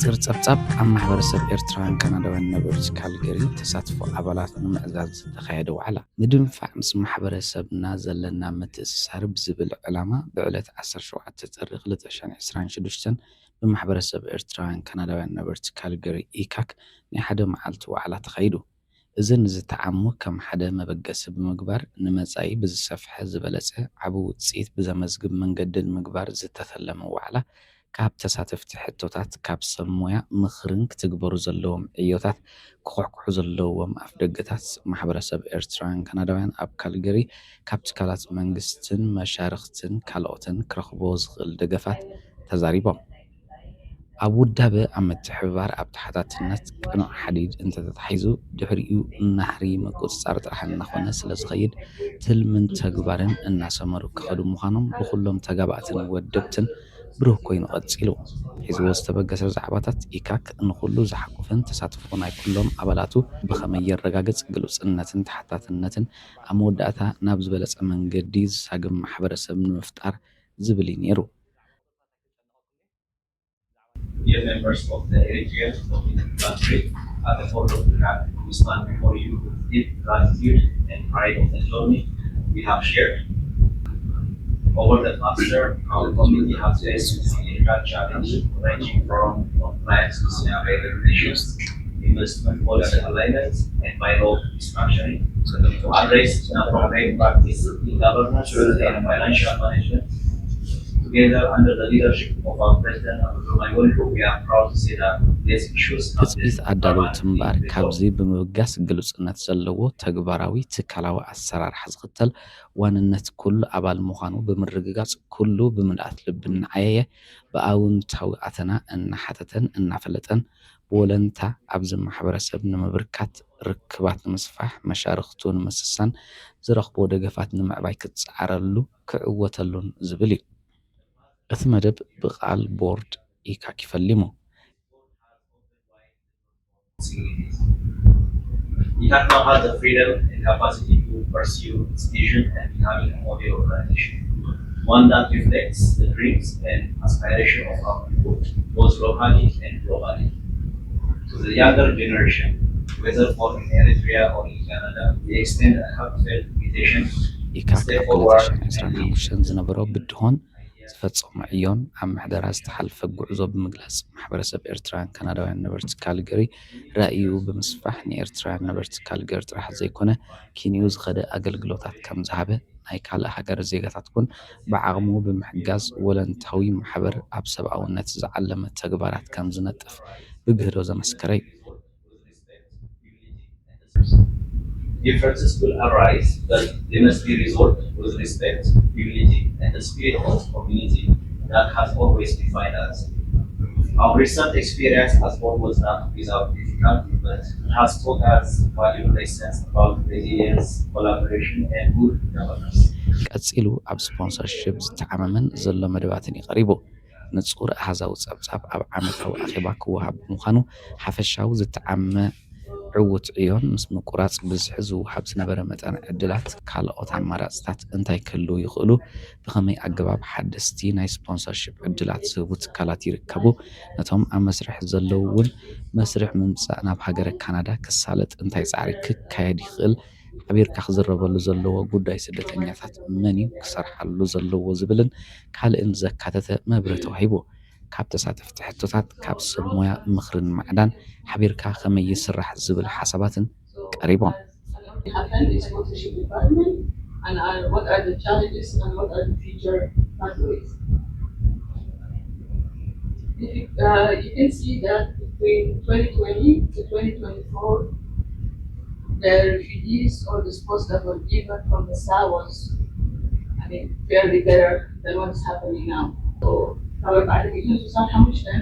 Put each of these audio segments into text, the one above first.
ሓፂር ፀብፃብ። ኣብ ማሕበረሰብ ኤርትራውያን ካናዳውያን ነበርቲ ካልገሪ ተሳትፎ ኣባላት ንምዕዛዝ ዝተኻየደ ዋዕላ፣ ምድንፋዕ ምስ ማሕበረሰብና ዘለና ምትእስሳር ብዝብል ዕላማ ብዕለት ዓሰርተ ሸውዓተ ጥሪ ክልተ ሽሕን ዕስራን ሽዱሽተን ብማሕበረሰብ ኤርትራውያን ካናዳውያን ነበርቲ ካልገሪ ኢካክ ናይ ሓደ መዓልቲ ዋዕላ ተኻይዱ። እዚ ንዝተዓሙ ከም ሓደ መበገሲ ብምግባር፣ ንመጻኢ ብዝሰፍሐ ዝበለጸ ዓቢ ውጽኢት ብዘመዝግብ መንገዲ ንምግባር ዝተተለመ ዋዕላ፣ ካብ ተሳተፍቲ ሕቶታት፣ ካብ ሰብ ሞያ ምኽርን ክትግበሩ ዘለዎም ዕዮታት ክኹሕኩሑ ዘለዎም ኣፍደገታት፣ ማሕበረሰብ ኤርትራውያን ካናዳውያን ኣብ ካልገሪ ካብ ትካላት መንግስትን መሻርኽትን ካልኦትን ክረኽቦ ዝኽእል ደገፋት ተዛሪቦም። ኣብ ውዳበ ኣብ ምትሕብባር ኣብ ተሓታትነት ቅኑዕ ሓዲድ እንተተታሒዙ፣ ድሕሪኡ ናህሪ ምቁጽጻር ጥራሕ እናኾነ ስለ ዝኸይድ፣ ትልምን ተግባርን እናሰመሩ ክኸዱ ምዃኖም ብኹሎም ተጋባእትን ወደብትን ብሩህ ኮይኑ ቀጺሉ። ሒዝዎ ዝተበገሰ ዛዕባታት ኢካክ ንኹሉ ዝሓቁፍን ተሳትፎ ናይ ኩሎም ኣባላቱ ብኸመይ የረጋግጽ፣ ግሉጽነትን ተሓታትነትን ኣብ መወዳእታ ናብ ዝበለጸ መንገዲ ዝሳግም ማሕበረሰብ ንምፍጣር ዝብል እዩ ነይሩ። Dear members of the Eritrean Republic, at the foot of the land, we stand before you with deep gratitude and pride of the journey we have shared. Over the past year, our community has faced significant challenges ranging from compliance with Sahrawi regulations, investment policy alignments, and bylaw restructuring to address inappropriate practice in governance and financial management. Together, under the leadership of our President Abdullah Waliku, we are proud to say that these issues have ትጽቢት ኣዳለውቲ እምበኣር ካብዚ ብምብጋስ ግሉጽነት ዘለዎ ተግባራዊ ትካላዊ ኣሰራርሓ ዝኽተል ዋንነት ኩሉ ኣባል ምዃኑ ብምርግጋጽ ኩሉ ብምልኣት ልቢ እናዓየየ ብኣውንታዊ ኣተና እናሓተተን እናፈለጠን ብወለንታ ኣብዚ ማሕበረሰብ ንምብርካት ርክባት ንምስፋሕ መሻርኽቱ ንምስሳን ዝረኽቦ ደገፋት ንምዕባይ ክጸዓረሉ ክዕወተሉን ዝብል እዩ። እቲ መደብ ብቓል ቦርድ ኢካክ ይፈሊሙ። He can now have the freedom and capacity to pursue its vision and becoming a model organization, one that reflects the dreams and aspirations of our people, both locally and globally. To the younger generation, whether for in Eritrea or in Canada, we extend a heartfelt invitation to ኢካክ step ኣብ forward ክልተ ሽሕን ዕስራን ሓሙሽተን ዝነበሮ ብድሆን ዝፈጸሞ ዕዮን ኣብ ምሕደራ ዝተሓልፈ ጉዕዞ ብምግላጽ፣ ማሕበረሰብ ኤርትራውያን ካናዳውያን ነበርቲ ካልገሪ ራእዩ ብምስፋሕ ንኤርትራውያን ነበርቲ ካልገሪ ጥራሕ ዘይኮነ ኪንኡ ዝኸደ ኣገልግሎታት ከም ዝሃበ፣ ናይ ካልእ ሃገር ዜጋታት እውን ብዓቕሙ ብምሕጋዝ ወለንታዊ ማሕበር ኣብ ሰብኣውነት ዝዓለመ ተግባራት ከም ዝነጥፍ ብግህዶ ዘመስከረ እዩ። Differences will arise, but they must be resolved with respect, humility, and the spirit of community that has always defined us. Our recent experience has always not without difficulty, but it has taught us valuable lessons about resilience, collaboration, and good governance. ቀጺሉ ኣብ ስፖንሰርሺፕ ዝተዓመመን ዘሎ መደባትን እዩ ቀሪቡ። ንጹር ኣሃዛዊ ጸብጻብ ኣብ ዓመታዊ ኣኼባ ክወሃብ ብምዃኑ፣ ሓፈሻዊ ዝተዓመ ዕዉት ዕዮን ምስ ምቁራጽ ብዝሒ ዝወሃብ ዝነበረ መጠን ዕድላት ካልኦት ኣማራጽታት እንታይ ክህልዉ ይኽእሉ፣ ብኸመይ ኣገባብ ሓደስቲ ናይ ስፖንሰርሺፕ ዕድላት ዝህቡ ትካላት ይርከቡ፣ ነቶም ኣብ መስርሕ ዘለዉ እውን መስርሕ ምምጻእ ናብ ሃገረ ካናዳ ክሳለጥ እንታይ ጻዕሪ ክካየድ ይኽእል፣ ሓቢርካ ክዝረበሉ ዘለዎ ጉዳይ ስደተኛታት መን እዩ ክሰርሓሉ ዘለዎ ዝብልን ካልእን ዘካተተ መብርሂ ተዋሂቡ። ካብ ተሳተፍቲ ሕቶታት ካብ ሰብ ሞያ ምኽርን ማዕዳን ሓቢርካ ከመይ ይስራሕ ዝብል ሓሳባትን ቀሪቦም። Happen is sponsorship department and uh, what are the challenges and what are the future pathways. If you, uh, you can see that between twenty twenty to twenty twenty-four, the refugees or the sports that were given from the S A was, I mean, fairly better than what's happening now. So, ካብ ኣርባዕተ ሚእትን ስሳን ሓሙሽተን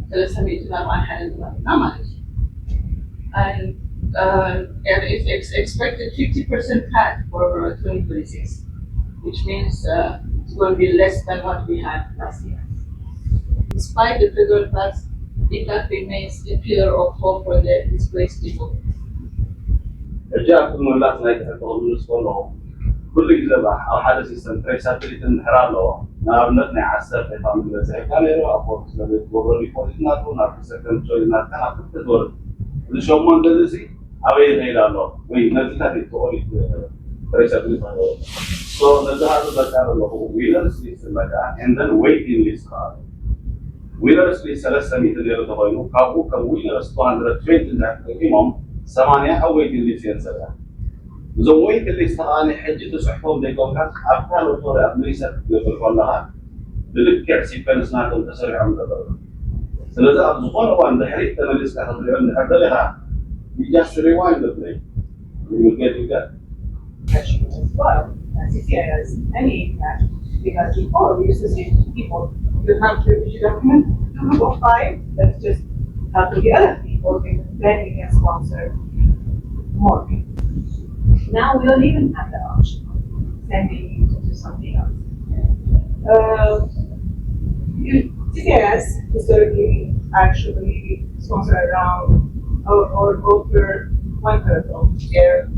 ሰለስተ ሚእትን ኣርባዓን ሓደን ተባሂልና ማለት እዩ። And uh, and it's ex- expected fifty percent cut for twenty twenty-six, which means uh, it's going to be less than what we had last year. Despite the federal cuts, ICAC remains a pillar of hope for the displaced people. ሕጂ ኣብቲ ምምላስ ናይ ትሕቲ ክምልስ ከለኹ ኩሉ ግዜ ኣብ ሓደ ሲስተም ትሬሳብሊቲ እንድሕር ኣለዎ ንኣብነት ናይ ዓሰርተ ፋሚሊ በፂሕካ ነይሩ ኣብ ፎርት ስለዘይትገብሮ ዲፖዚት ናቱ ናብ ሰከንድ ቾይስ ናትካ ናብ ክልተ ትወርድ። እዚ ሸሞንተ እዚ ኣበይ ይኸይድ ኣሎ ወይ ነዚታት ተኦሪት ሪሰርች ዝፈለወ ነዚ ሃዚ በቃ ኣለኹ ዊነርስ ሊስት በቃ and then waiting list ከዓ ዊነርስ ሊስት ሰለስተ ሚእቲ ነይሩ ተኮይኑ ካብኡ ከም ዊነርስ two hundred twenty እንዳተጠቂሞም ሰማንያ ኣብ waiting list እየን ሰሪዐን። እዞም waiting list ከዓ ሕጂ ትፅሕፎም ዘይኮንካ ኣብታ ሎቶሪ ኣድሚኒስተር ክትገብር ከለካ ብልክዕ ሲኮንስ ናቶም ተሰሪዖም ነበሩ። ስለዚ ኣብ ዝኾነ እዋን ድሕሪት ተመሊስካ ክትሪኦ እንድሕር ደሊኻ just rewind the play. You will get it. As well as C C I S, any impact, because before we used to say to people, you have to refugee document, you look of five, let's just have to be other people, because then you can sponsor more people. Now we don't even have that option. Then we need to do something else. Uh, you, C C I S historically actually sponsor around or, or over one third of their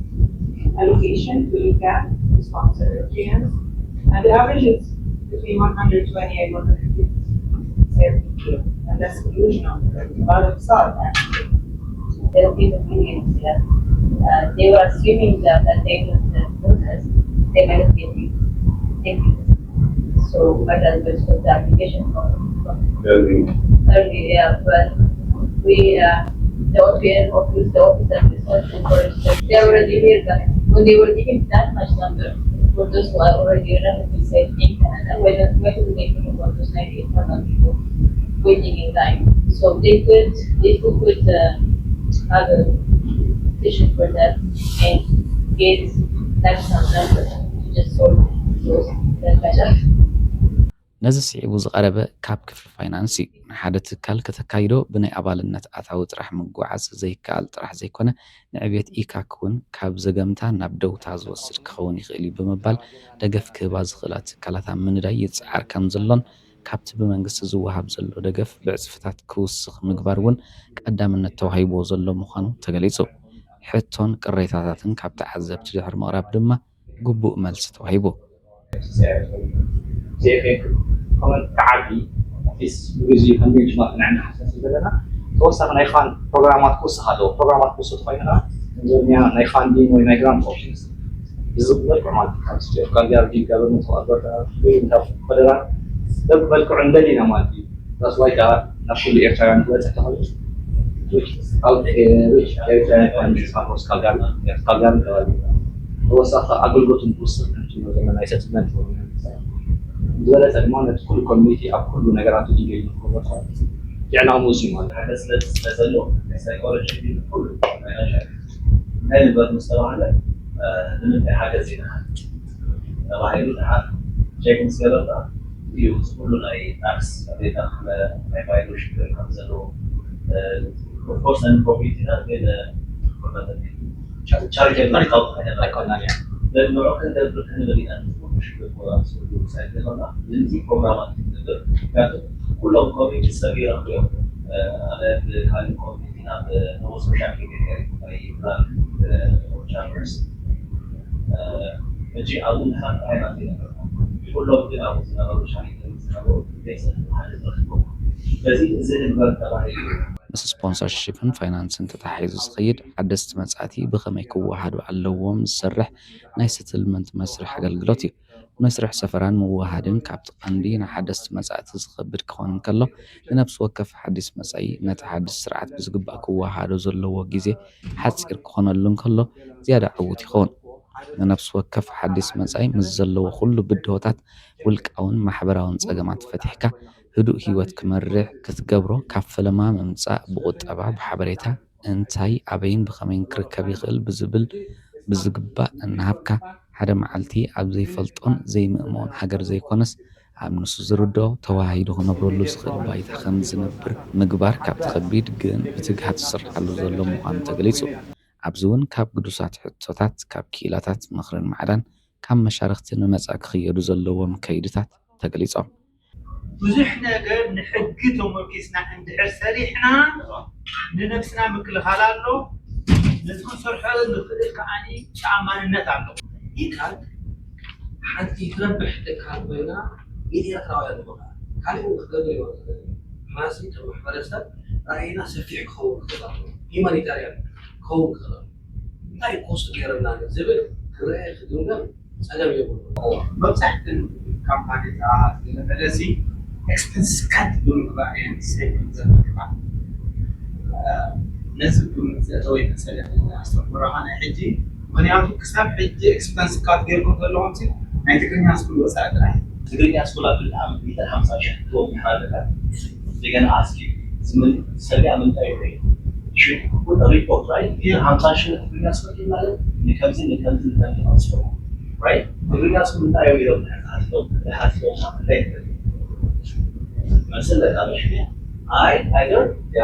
allocation to look at to sponsor Europeans. And the average is between one hundred twenty and one hundred fifty every year. And that's a huge number. A lot of stuff actually. There will be the millions here. Uh, they were assuming that, that they will uh, protest. They might have been thinking. So my husband was the application from, from early, yeah, but we uh, the O P N office, the office that is also encouraged them. They already here, but when they were giving that much number for those who are already relatively safe in Canada, why don't why do they think about those ninety-eight thousand people waiting in line? So they could they could uh, have a vision for that and get that some number to just solve those that matter. ነዚ ስዒቡ ዝቐረበ ካብ ክፍሊ ፋይናንስ እዩ። ንሓደ ትካል ከተካይዶ ብናይ ኣባልነት ኣታዊ ጥራሕ ምጉዓዝ ዘይከኣል ጥራሕ ዘይኮነ ንዕብየት ኢካክ እውን ካብ ዘገምታ ናብ ደውታ ዝወስድ ክኸውን ይኽእል እዩ ብምባል ደገፍ ክህባ ዝኽእላ ትካላት ኣብ ምንዳይ ይፅዓር ከም ዘሎን ካብቲ ብመንግስቲ ዝወሃብ ዘሎ ደገፍ ብዕፅፍታት ክውስኽ ምግባር እውን ቀዳምነት ተዋሂብዎ ዘሎ ምዃኑ ተገሊፁ። ሕቶን ቅሬታታትን ካብ ተዓዘብቲ ድሕሪ ምቕራብ ድማ ግቡእ መልሲ ተዋሂቡ። ከመን ተዓቢ ስ ብግዜ ከም ቤንችማርክ ንዕና ሓሳብ ዘለና ተወሳኺ ናይ ፋን ፕሮግራማት ክውስኽ ኣለዎ። ፕሮግራማት ክውስኽ ተኮይኑ ከዓ ናይ ፋንዲንግ ወይ ናይ ግራንት ኦፕሽንስ ብዝብል መልክዑ ማለት እዩ። ካብ ስቴት ካልጋሪ ዲን ጋቨርንመንት ኦፍ ኣልበርታ ካብ ፈደራል በብመልክዑ እንደሊና ማለት እዩ። ዳስ ዋይ ከዓ ናብ ኩሉ ኤርትራውያን ክበፅሕ ተኮይኑ ኤርትራውያን ፋሚሊ ሳፖርት ካልጋሪ ካልጋሪ ተባሂሉ ተወሳኺ ኣገልግሎት ንክውስኽ ክንትኖ ዘለና ናይ ሰትልመንት ዝበለፀ ድማ ነቲ ኩሉ ኮሚኒቲ ኣብ ኩሉ ነገራቱ ኢንጌጅ ንክገብሮ ዕላሙ እዚ ማለት እዩ። ሓደ ስለ ስለዘሎ ሳይኮሎጂ ኩሉ ናይ ንብረት ምስ ተባህለ ንምንታይ ሓገዝ ኢና ተባሂሉ ድሓር ቼክ ምስ ገበርና እዩ እዚ ኩሉ ናይ ታክስ ቅሬታ ናይ ፋይሉ ሽግር ከም ዘለዎ ኦፍኮርስ ናይ ፕሮፊት ኢና ግን ቻሪቴብል ኣይኮና ንዑ ክንገብር ክንብል ኢና ኩሉ ሽግር ሳይገበርና እዚ ፕሮግራማት ክንገብር ምክንያቱ ኩሎም ኮሚኒቲ ሰብ ይረኽብዮም ኣነ ብካሊእ ኮሚኒቲ ናብ ኖቦ ሶሻል ሚዲያ ናይ ፕላን ቻምበርስ ሕጂ ኣብኡ ንሓንቲ ዓይነት ይነበርና ኩሎም ግን ኣብኡ ዝነበሩ ሻሪክን ዝነበሩ ቤተሰብ ሓደ ዝረኽቦ ስለዚ እዚ ንግበር ተባሂሉ ምስ ስፖንሰርሺፕን ፋይናንስን ተተሓሒዙ ዝኸይድ ሓደስቲ መጻእቲ ብኸመይ ክወሃዱ ኣለዎም ዝሰርሕ ናይ ሰትልመንት መስርሕ ኣገልግሎት እዩ። መስርሕ ሰፈራን ምውሃድን ካብቲ ቀንዲ ንሓደስቲ መጻእቲ ዝኸብድ ክኾን እንከሎ ንነብሲ ወከፍ ሓዲስ መጻኢ ነቲ ሓድሽ ስርዓት ብዝግባእ ክወሃዶ ዘለዎ ግዜ ሓጺር ክኾነሉ እንከሎ ዝያዳ ዕዉት ይኸውን። ንነብሲ ወከፍ ሓዲስ መጻኢ ምስ ዘለዎ ኩሉ ብድሆታት ውልቃውን ማሕበራውን ጸገማት ፈቲሕካ ህዱእ ህይወት ክመርሕ ክትገብሮ ካብ ፈለማ ምምጻእ ብቁጠባ ብሓበሬታ እንታይ ኣበይን ብኸመይን ክርከብ ይኽእል ብዝብል ብዝግባእ እናሃብካ ሓደ መዓልቲ ኣብ ዘይፈልጦን ዘይምእመኦን ሃገር ዘይኮነስ ኣብ ንሱ ዝርድኦ ተወሃሂዱ ክነብረሉ ዝኽእል ባይታ ከም ዝነብር ምግባር ካብቲ ከቢድ ግን ብትግሃት ዝስርሓሉ ዘሎ ምዃኑ ተገሊጹ። ኣብዚ እውን ካብ ግዱሳት ሕቶታት፣ ካብ ክኢላታት ምኽርን ማዕዳን፣ ካብ መሻርኽቲ ንመጻኢ ክኽየዱ ዘለዎም ከይድታት ተገሊጾም። ብዙሕ ነገር ንሕጊ ተሞርኪስና እንድሕር ሰሪሕና ንነብስና ምክልኻል ኣሎ፣ ነዚ ክንሰርሖ ንኽእል ከዓኒ ተኣማንነት ኣሎ። ኢካል ሓንቲ ትረብሕ ትካል ኮይና ሚድያ ክረኣዩ ኣለዎ። ካልእ እውን ክገብር ይኽእል። ንሕናሲ ከም ማሕበረሰብ ራእይና ሰፊሕ ክኸውን ክኽእል ኣለዎ። ሂማኒታርያን ክኸውን ክኽእል ኣለዎ። እንታይ ኮስት ገይረና ዝብል ክረአ ክግምገም ጸገም የብሉ። መብዛሕትን ካምፓኒታት ዝለመደሲ ኤክስፐንስ ካት ብምግባር እየን ሴቭ ዘመልክታ። ነዚ ግምት ዘእተወ ይመስለኒ ኣስተምህሮኻ ናይ ሕጂ። ምኽንያቱ ክሳብ ሕጂ ኤክስፐንስ ካት ገይርኩም ዘለኹም ሲ ናይ ትግርኛ ስኩል ወፃኢ ጥራሕ። ትግርኛ ስኩል ኣብ ክልተ ዓመት ሚእትን ሓምሳን ሽሕ ትወም ይሓለካ። እንደገና ኣስኪ ዝምን ሰቢያ ምንታይ ይኸይ ሽት ኩል ሪፖርት ራይ ይህ ሓምሳ ሽሕ ትግርኛ ስኩል ማለት ንከምዚ ንከምዚ ንከምዚ ኣስፈሩ ራይ ትግርኛ ስኩል እንታይ ይኸይ ሓስቦ ሓስቦ እንታይ ይኸይ መስለ ታበሽ ኣይ ኣይደር ያ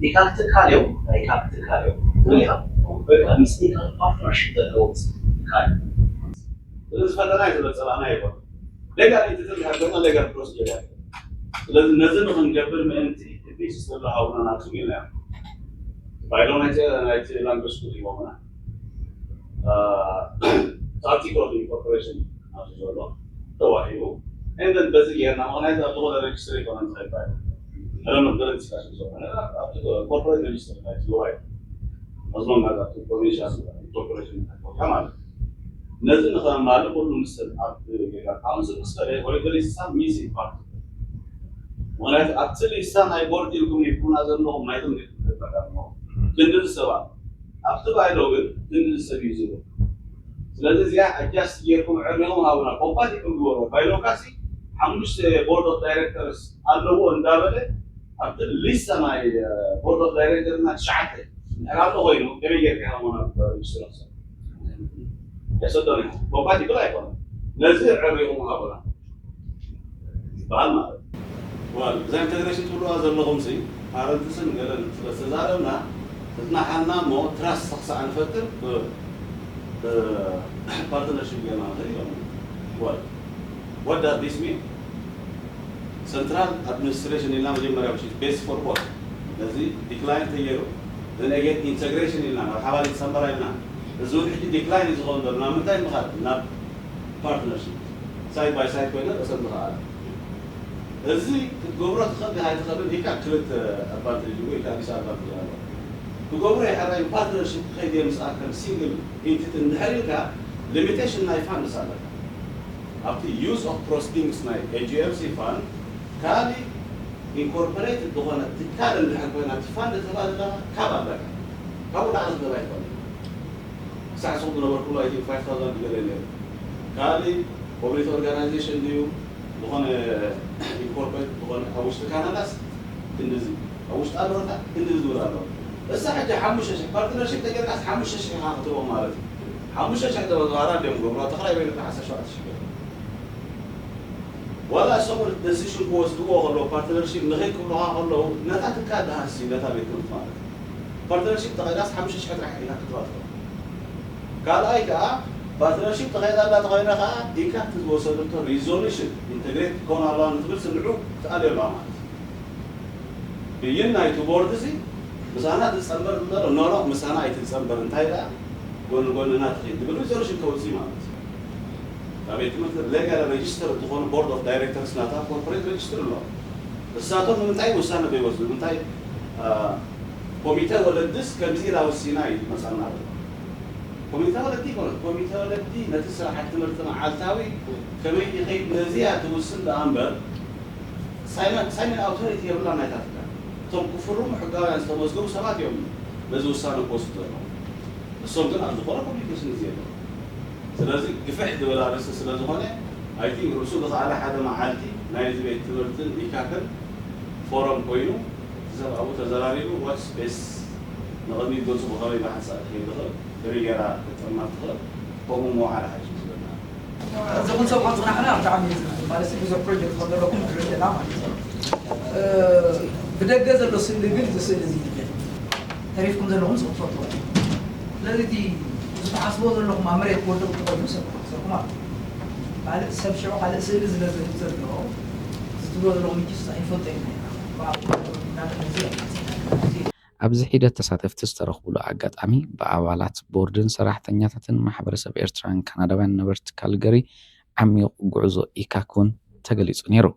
ኢካክት ካልዮ ኢካክት ካልዮ ወይ ምስ ኢካክት ፓርትነርሽፕ ዘለዎ ትካል ስለዚ ፈተና እዩ ዝበል ጸላእና ይኮን ሌጋል ኢንቲቲ ሃገርና ሌጋል ፕሮሲጀር እያ። ስለዚ ነዚ ንክንገብር ምእንቲ እቲ ስለ ሃቡና ናቱ ኢልና ባይሎ ናይቲ ላንጉጅ ስኩል ሂቦምና ኣርቲክል ኦፍ ኢንኮርፖሬሽን ኣብዚ ዘሎ ተዋሂቡ እንደን በዚ ጌርና ምክንያቱ ኣብ ዝኾነ ሬጅስትሪ ይኮነ ንክእል ባይ ረመ ገለ ዲስካሽን ዝኾነ ኮርፖሬት ሬጅስተር ናይ ዝዋይ ኣዝሎንግ ኣዝ ኮርፖሬሽን ኮርፖሬሽን ማለት ነዚ ንኸማልእ ኩሉ ምስ ኣብ ጌጋ ካውንስል ምስ ፈለየ ወይ ገሊሳ ሚስ ይባል ምክንያቱ ኣብቲ ሊስታ ናይ ቦርድ ኢልኩም ሂብኩምና ዘለኹም ናይቶም ክንዲ ሰባት ኣብቲ ባይሎ ግን ክንዲ ሰብ እዩ ዝብል ስለዚ እዚኣ ኣጃስት ጌርኩም ዕሪኹም ሃቡና ኮምፓቲብል ግበሮ ባይሎ ካሲ ሓሙሽተ ቦርድ ኦፍ ዳይሬክተርስ ኣለዎ እንዳበለ ኣብቲ ሊስታ ናይ ቦርድ ኦፍ ዳይሬክተር እና ትሽዓተ ድሕር ኣሎ ኮይኑ ከመይ ጌርካ ሃሞና ሬጅስትር ሰብ የሰዶነ ኮምፓቲብል ኣይኮነ ነዚ ዕሪኹም ሃቡና ይበሃል ማለት እዩ። ዋል እዛ ኢንተግሬሽን ትብልዋ ዘለኹም ሲ ፓረንትስን ገለን ስለ ዝተዛረብና ተጽናሓና እሞ ትራስት ክሳዕ ንፈጥር ፓርትነርሽፕ ጌርና ንኽእል እዮም ዋል what does this mean? Central administration ኢልና መጀመርያ which is best for both ነዚ ዲክላይን ተገይሩ then again ኢንተግሬሽን ኢልና ናብ ሓባር ይፀንበራ ኢልና እዚ እውን ሕጂ ዲክላይን እዩ ዝኸውን ዘሎ ናብ ምንታይ ምኻድ ናብ ፓርትነርሽፕ ሳይድ ባይ ሳይድ ኮይነ ርእሰን ዝኸኣለ እዚ ክትገብሮ ትኽእል ዲኻ ኣይትኽእልን ኢልካ ክልተ ኣድቫንቴጅ ወይ ከዓ ዲስኣድቫንቴጅ ኣሎ ክገብሮ ይሓራይ ፓርትነርሽፕ ክኸይድ እየ ምስኣ ከም ሲንግል ኢንቲቲ እንድሕር ኢልካ ሊሚቴሽን ናይ ፋንድስ ኣለካ ኣብቲ use of proceedings ናይ ኤ ጂ ኤም ሲ ፋንድ ካሊ ኢንኮርፖሬትድ ዝኾነ ትካል እንድሕር ኮይና እቲ ፋንድ ተባል ኣለካ ካብ ኣለካ ካብኡ ላዕሊ ክገባ ይኽእል ክሳዕ ስኹም ዝነበርኩሉ ኣይ ቲንክ ፋይቭ ታውዘንድ ገለ ነይሩ ካልእ ኮሚኒቲ ኦርጋናይዜሽን ድዩ ዝኾነ ኢንኮርፖሬት ዝኾነ ኣብ ውሽጢ ካናዳስ ክንድዚ ኣብ ውሽጢ ኣመሪካ ክንድዚ ዝብል ኣሎ እሳ ሕጂ ሓሙሽተ ሽሕ ፓርትነርሽፕ ተገርካስ ሓሙሽተ ሽሕ ኢኻ ክትቦ ማለት እዩ ሓሙሽተ ሽሕ ተበዝባራ እንዲዮም ገብሩ ተኽላይ በይኑ ዓሰርተ ሸውዓተ ሽሕ ዋላ እሶም ደሲሽን ክወስድዎ ከለዉ ፓርትነርሽፕ ንኸይ ክብሉኻ ከለዉ ነታ ትካል ድሃሲ ነታ ቤት ትምህርቲ ማለት እዩ ፓርትነርሺፕ ተኸይዳስ ሓሙሽተ ሽሕ ጥራሕ ኢላ ክትረኽቦ። ካልኣይ ከዓ ፓርትነርሺፕ ተኸይዳ እንዳተኾይነ ከዓ ኢካት ዝወሰደቶ ሪዞሉሽን ኢንተግሬት ክኸውን ኣለዋ ንትብል ስንዑ ትኣልዮ ኣለዋ ማለት እዩ። ብይን ናይቲ ቦርድ እዚ ምሳና ትፀንበር ዝነበረ ኖኖ ምሳና ኣይትፀንበር እንታይ ደኣ ጎኒ ጎንና ትኽእል ዝብል ሪዞሉሽን ከውፅእ ማለት እዩ። ኣብ ቤት ትምህርቲ ሌጋል ሬጅስተር ዝኾኑ ቦርድ ኦፍ ዳይሬክተርስ ናታ ኮርፖሬት ሬጅስተር ኣለዎ። እሳቶም ንምንታይ ውሳነ ዘይወስዱ ንምንታይ ኮሚተ ወለድስ ከምዚ ኢላ ወሲና እዩ ዝመፀና ኣሎ። ኮሚተ ወለዲ ይኮነ ኮሚተ ወለዲ ነቲ ስራሓት ትምህርቲ መዓልታዊ ከመይ ይኸይድ ነዚያ ትውስን ደኣ እምበር ሳይመን ሳይመን ኣውቶሪቲ የብላ ናይታ ትካል እቶም ክፍርሙ ሕጋውያን ዝተመዝገቡ ሰባት እዮም ነዚ ውሳነ ክወስዱ ዘለዉ። እሶም ግን ኣብ ዝኾነ ኮሚኒኬሽን እዚ የለን። ስለዚ ግፍሕ ዝበለ ኣርእስቲ ስለ ዝኾነ ኣይ ቲንክ ርእሱ ዝኸኣለ ሓደ መዓልቲ ናይዚ ቤት ትምህርትን ኢካክን ፎረም ኮይኑ እቲ ሰብ ኣብኡ ተዘራሪቡ ዋትስ ቤስ ንቕድሚት ገፁ ብኸመይ ብሓንሳእ ክኸይድ ይኽእል ከመይ ጌራ ክትጥመር ትኽእል ከምኡ መውዓሊ ሓይሽ ዝብልና እዚ ክንሰብሖ ዝፅናሕና ብጣዕሚ ማለት ብዙሕ ፕሮጀክት ከም ዘለኩም ንርኢ ኣለና ማለት እዩ። ብደገ ዘሎ ስእሊ ግን እዚ ስእሊ እዚ ይበል ተሪፍኩም ዘለኹም ዝኽትፈትዎ ስለዚ እቲ እዚ ትሓስቦ ዘለኹም ኣብ መሬት ክወድቕ ትኸዱ ሰብ ሰብ ማለት ካልእ ሰብ ሽዑ ካልእ ስእሊ ዝለ ዝህብ ዘሎ ዝትብሎ ዘለኹም እጅ ኣይፈልጦ ኢና ኢና ኣብዚ ሒደት ተሳተፍቲ ዝተረኽቡሉ ኣጋጣሚ ብኣባላት ቦርድን ሰራሕተኛታትን ማሕበረሰብ ኤርትራን ካናዳውያን ነበርቲ ካልገሪ ዓሚቕ ጉዕዞ ኢካክ እውን ተገሊጹ ነይሩ።